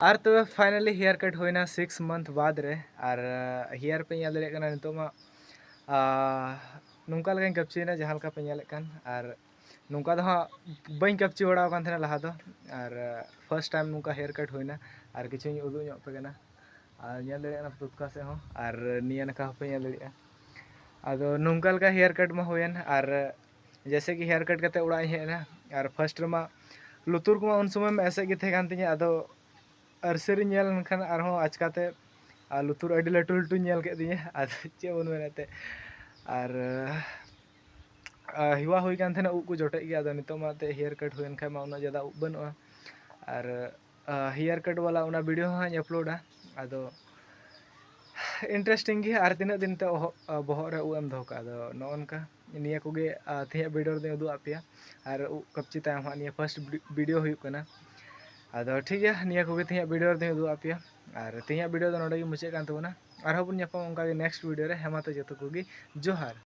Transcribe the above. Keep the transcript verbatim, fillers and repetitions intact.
ᱟᱨ ᱛᱚᱵᱮ finally hair cut ᱦᱩᱭᱱᱟ six month ᱵᱟᱫᱽ ᱨᱮ᱾ ᱟᱨ ᱦᱮᱭᱟᱨ ᱯᱮ ᱧᱮᱞ ᱫᱟᱲᱮᱭᱟᱜ ᱠᱟᱱᱟ ᱱᱤᱛᱚᱜ ᱢᱟ, ᱟᱨ ᱱᱚᱝᱠᱟ ᱞᱮᱠᱟᱧ ᱠᱟᱹᱯᱪᱤᱭᱮᱱᱟ ᱡᱟᱦᱟᱸ ᱞᱮᱠᱟ ᱯᱮ ᱧᱮᱞᱮᱫ ᱠᱟᱱ᱾ ᱟᱨ ᱱᱚᱝᱠᱟ ᱫᱚ ᱦᱟᱸᱜ ᱵᱟᱹᱧ ᱠᱟᱹᱯᱪᱤ ᱵᱟᱲᱟ ᱟᱠᱟᱱ ᱛᱟᱦᱮᱱᱟ ᱞᱟᱦᱟ ᱫᱚ᱾ ᱟᱨ first time ᱱᱚᱝᱠᱟ hair cut ᱦᱩᱭᱱᱟ᱾ ᱟᱨ ᱠᱤᱪᱷᱩᱧ ᱩᱫᱩᱜ ᱧᱚᱜ ᱟᱯᱮ ᱠᱟᱱᱟ᱾ ᱟᱨ ᱧᱮᱞ ᱫᱟᱲᱮᱭᱟᱜ ᱠᱟᱱᱟ ᱛᱩᱛᱠᱟ ᱥᱮᱫ ᱦᱚᱸ, ᱟᱨ ᱱᱤᱭᱟᱹ ᱱᱟᱠᱷᱟ ᱦᱚᱸᱯᱮ ᱧᱮᱞ ᱫᱟᱲᱮᱭᱟᱜᱼᱟ᱾ ᱟᱫᱚ ᱱᱚᱝᱠᱟ ᱞᱮᱠᱟ hair cut ᱢᱟ ᱦᱩᱭᱮᱱ᱾ ᱟᱨ ᱡᱮᱭᱥᱮ ᱠᱤ hair cut ᱠᱟᱛᱮ ᱚᱲᱟᱜ ᱤᱧ ᱦᱮᱡ ᱮᱱᱟ᱾ ᱟᱨ first ᱨᱮᱢᱟ ᱞᱩᱛᱩᱨ ᱠᱚᱢᱟ ᱩᱱ ᱥᱚᱢᱚᱭ ᱢᱟ ᱮᱥᱮᱫ ᱜᱮ ᱛᱟᱦᱮᱸ ᱠᱟᱱ ᱛᱤᱧᱟᱹ᱾ ᱟᱫᱚ ᱟᱨᱥᱟᱹᱨᱤ ᱧᱮᱞ ᱞᱮᱱᱠᱷᱟᱱ ᱟᱨᱦᱚᱸ ᱟᱪᱠᱟᱛᱮ ᱟᱨ ᱞᱩᱛᱩᱨ ᱟᱹᱰᱤ ᱞᱟᱹᱴᱩ ᱞᱟᱹᱴᱩ ᱧᱮᱞ ᱠᱮᱫ ᱛᱤᱧᱟᱹ᱾ ᱟᱫᱚ ᱪᱮᱫ ᱵᱚᱱ ᱢᱮᱱᱟ ᱮᱱᱛᱮᱫ᱾ ᱟᱨ ᱟᱨ ᱦᱮᱣᱟ ᱦᱩᱭ ᱠᱟᱱ ᱛᱟᱦᱮᱱᱟ ᱩᱵ ᱠᱚ ᱡᱚᱴᱮᱫ ᱜᱮ᱾ ᱟᱫᱚ ᱱᱤᱛᱚᱜ ᱢᱟ ᱮᱱᱛᱮᱫ hair cut ᱦᱩᱭᱮᱱ ᱠᱷᱟᱱ ᱢᱟ ᱩᱱᱟᱹᱜ ᱡᱟᱫᱟ ᱩᱵ ᱵᱟᱹᱱᱩᱜᱼᱟ᱾ ᱟᱨ ᱦᱮᱭᱟᱨ ᱠᱟᱴ ᱵᱟᱞᱟ ᱚᱱᱟ ᱵᱷᱤᱰᱤᱭᱳ ᱦᱚᱸ ᱦᱟᱸᱜ ᱤᱧ ᱟᱯᱞᱳᱰᱟ᱾ ᱟᱫᱚ ᱤᱱᱴᱟᱨᱮᱥᱴᱤᱝ ᱜᱮ, ᱟᱨ ᱛᱤᱱᱟᱹᱜ ᱫᱤᱱ ᱛᱮ ᱚᱦᱚᱜ ᱵᱚᱦᱚᱜ ᱨᱮ ᱩᱵ ᱮᱢ ᱫᱚᱦᱚ ᱠᱟᱜᱼᱟ? ᱟᱫᱚ ᱱᱚᱜᱼᱚ ᱱᱚᱝᱠᱟ ᱱᱤᱭᱟᱹ ᱠᱚᱜᱮ ᱛᱮᱦᱮᱧᱟᱜ ᱵᱷᱤᱰᱤᱭᱳ ᱨᱮᱫᱚᱧ ᱩᱫᱩᱜ ᱟᱫ ᱯᱮᱭᱟ᱾ ᱟᱨ ᱩᱵ ᱠᱟᱹᱯᱪᱤ ᱛᱟᱭᱚᱢ ᱦᱟᱸᱜ ᱱᱤᱭᱟᱹ ᱯᱷᱟᱥᱴ ᱵᱷᱤᱰᱤᱭᱳ ᱦᱩᱭᱩᱜ ᱠᱟᱱᱟ᱾ ᱟᱫᱚ ᱴᱷᱤᱠ ᱜᱮᱭᱟ, ᱱᱤᱭᱟᱹ ᱠᱚᱜᱮ ᱛᱮᱦᱮᱧᱟᱜ ᱵᱷᱤᱰᱤᱭᱳ ᱨᱮᱫᱚᱧ ᱩᱫᱩᱜ ᱟᱫ ᱯᱮᱭᱟ᱾ ᱟᱨ ᱛᱮᱦᱮᱧᱟᱜ ᱵᱷᱤᱰᱤᱭᱳ ᱫᱚ ᱱᱚᱰᱮ ᱜᱮ ᱢᱩᱪᱟᱹᱫ ᱠᱟᱱ ᱛᱟᱵᱚᱱᱟ᱾ ᱟᱨᱦᱚᱸ ᱵᱚᱱ ᱧᱟᱯᱟᱢᱟ ᱚᱱᱠᱟ ᱜᱮ ᱱᱮᱠᱥᱴ ᱵᱷᱤᱰᱤᱭᱳ ᱨᱮ᱾ ᱦᱮᱸ ᱢᱟ ᱛᱚ ᱡᱚᱛᱚ ᱠᱚᱜᱮ ᱡᱚᱦᱟᱨ᱾